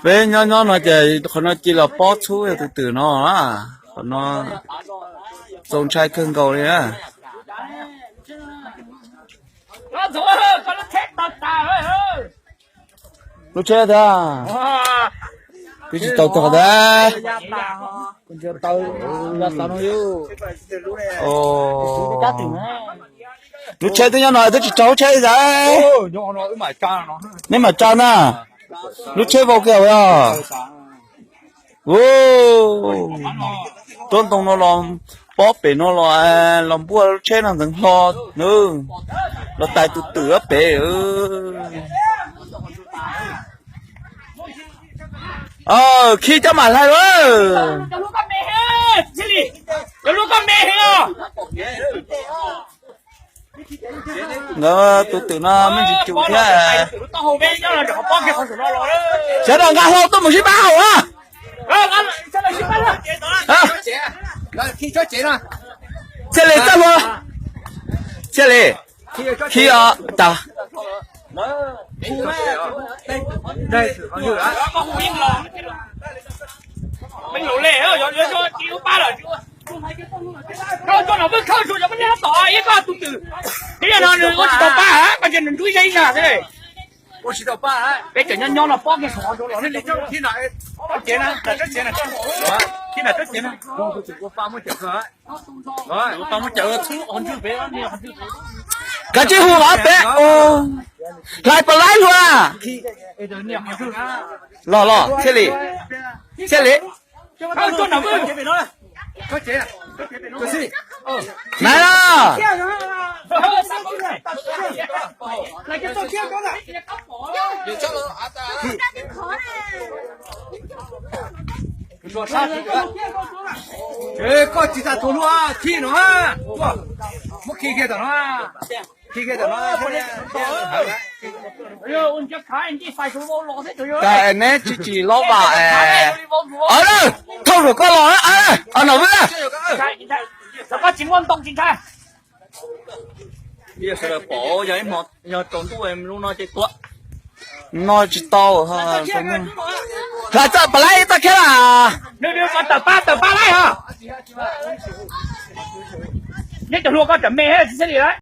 Peb nyob nyob no ces qhov no cia los pob txhub yog tus twm no na. Qhov no txaus ntshai kawg nkaus li na. Lub tsheb thiab, twb tsis tau tog ntag. Lub tsheb twb nyob no twb tsis raug lub tsheb li ntag. Neb mam tsa na. Lub tsheb vau kiag os. Tuab ntoo no los pob pem no los, los npuaj lub tsheb no ntxeev hlo. Los tais tus twm pem. Khi cov mam hlais lawm. Nkawd tus twm no me ntsis cus thiab. Sawv daws nqa hlau tuaj mus sib pab haum na. Txhiaj Lis txoj hlua. Txhiaj Lis, khi os tas. Peb cov nyob nyob no pob kiag saum. Kav tsij hu los peb hlais pab laib hlua. Los los Txhiaj Lis, Txhiaj Lis. Na, koj tsis tas tus hlua khi no, muab khi kiag tom no, khi kiag tom no. Neb tsis tsis lob vam. Thauj rau koj los, no vwb. Sawv daws pom yog ib hmo yog tsaus ntuj lub no ces tua. No tsis tau. Hlais txoj pab laib txoj khiab las. Tawm pab, tawm pab laib os. Neb cov hlua koj tseem me thiab tsis txhiaj li lawm.